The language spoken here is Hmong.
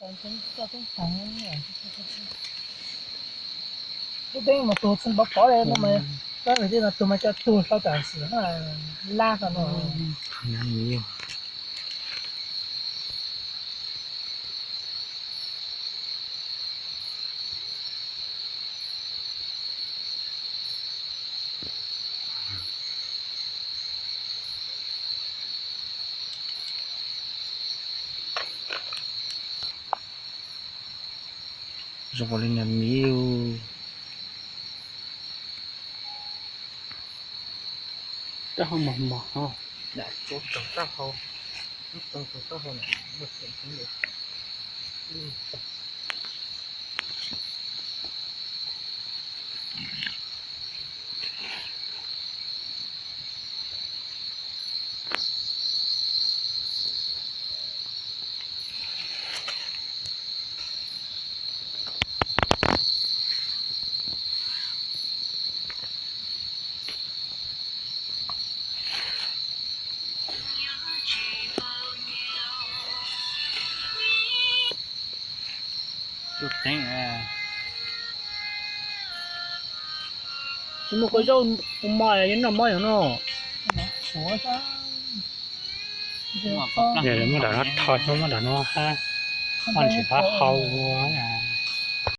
Lub teeb mas tuag txheej pov pov li no mas, koj nws tej no tuag mas coj tuag hlo tam sim no lab hlo no. Zoo li niag miv. Rab hau mos mos, dam tsuav tau rab hau, tau tau rab hau muaj tseem heev li. Tsis muaj kua zaub ua mov yuav noj mov yog no. Muab daim no tho, muab daim no hab, muab ntsis hab hau ua.